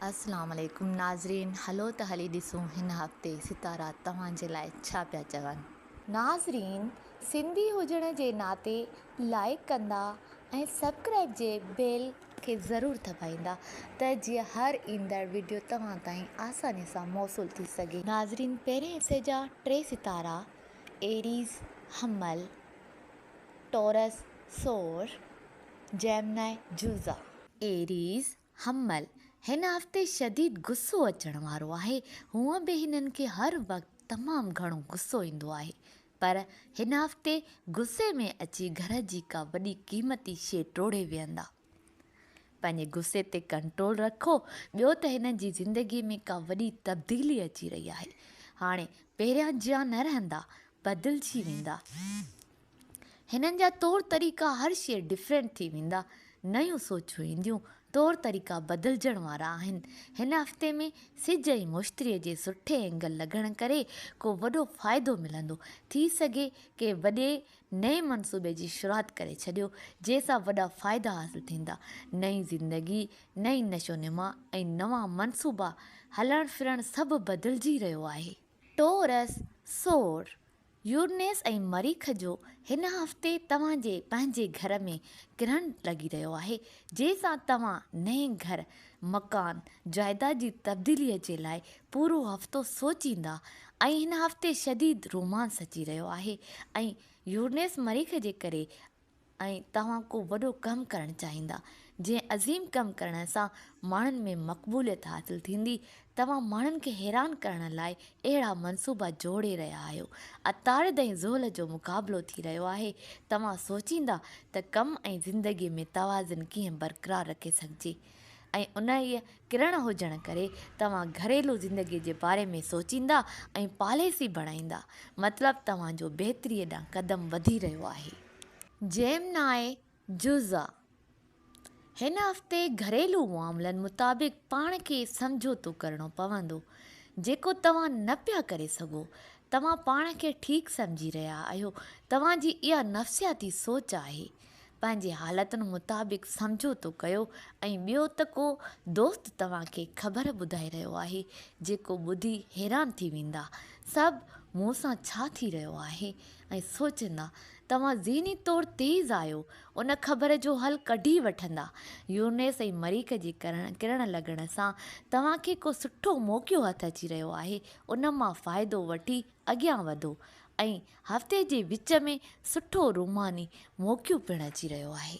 اسلام عليڪم ناظرين هلو ته هلي ڏسون هن هفتي ستارا توهان جي لاء ڇا پيا چون. ناظرين سنڌي هجڻ جي ناتي لائيڪ ڪندا ۽ سبڪرائيب جي بيل کي ضرور دٻائيندا ته جيئن هر ايندڙ وڊيو توهان تائين آساني سان موصول ٿي سگهي. ناظرين پهرين حصي جا ٽي ستارا ايريز، حمل، ٽورس، ثور، جيمنائي، جوزا. ايريز، حمل، هن هفتي شديد غصو اچڻ وارو آهي. هونء به هنن کي هر وقت تمام گهڻو غصو ايندو آهي، پر هن هفتي غصي ۾ اچي گهر جي ڪا وڏي قيمتي شيء ٽوڙي ويهندا. پنهنجي غصي تي ڪنٽرول رکو، ٻيو ته هنن جي زندگي ۾ ڪا وڏي تبديلي اچي رهي آهي. هاڻي پهريان جيان نه رهندا، بدلجي ويندا. هنن جا طور طريقا هر شيء ڊفرنٽ ٿي ويندا، نيون سوچون اينديون، طور طريقا بدلجڻ وارا آهن. هن هفتي ۾ سج ۽ مشتريء جي سٺي اينگل لڳڻ ڪري ڪو وڏو فائدو ملندو. ٿي سگهي ڪنهن وڏي نئين منصوبي جي شروعات ڪري ڇڏيو، جنهن سان وڏا فائدا حاصل ٿيندا. نئين زندگي، نئين نشونما ۽ نوان منصوبا، هلڻ ڦرڻ سڀ بدلجي رهيو آهي. ٽورس، ثور، يورنيس ۽ مريخ جو هن هفتي توهان جي پنهنجي گهر ۾ گرهڻ لڳي رهيو آهي، جنهن سان توهان نئين گهر، مڪان، جائداد جي تبديليء جي لاء پورو هفتو سوچيندا ۽ هن هفتي شديد رومانس اچي رهيو آهي ۽ يورنيس مريخ جي ڪري ۽ توهان ڪو وڏو ڪم ڪرڻ چاهيندا، جنهن عظيم ڪم ڪرڻ سان ماڻهن ۾ مقبوليت حاصل ٿيندي. توهان ماڻهن کي حيران ڪرڻ لاء اهڙا منصوبا جوڙي رهيا آهيو. عطارد ۽ زحل جو مقابلو ٿي رهيو آهي. توهان سوچيندا ته ڪم ۽ زندگي ۾ توازن ڪيئن برقرار رکي سگهجي. ۽ انهيء ڪرڻ هجڻ ڪري توهان گهريلو زندگيء جي باري ۾ سوچيندا ۽ پاليسي بڻائيندا. مطلب توهان جو بهتريء ڏانهن قدم وڌي رهيو آهي. جيمنائي جوزا، هن هفتي گهريلو معاملن مطابق پاڻ کي سمجهوتو ڪرڻو پوندو، جيڪو توهان نه پيا ڪري سگهو. توهان پاڻ کي ٺيڪ سمجهي رهيا آهيو. توهان جي اها نفسياتي سوچ آهي. پنهنجي حالتن مطابق سمجهوتو ڪيو ۽ ٻيو ته ڪو دوست توهان کي خبر ٻڌائي رهيو آهي جيڪو ٻڌي حيران ٿي ويندا سڀ مون سان ڇا ٿي رهيو آهي ۽ سوچيندا توهان ذهني طور تيز آهيو ان خبر جو حل ڪڍي وٺندا يورنيس ۽ مريخ جي ڪرڻ لڳڻ سان توهان کي ڪو سٺو موقعو هٿ اچي رهيو آهي ان مان فائدو وٺي اڳيان وڌو ۽ هفتي جي وچ ۾ سٺو روماني موقعو پڻ اچي رهيو آهي.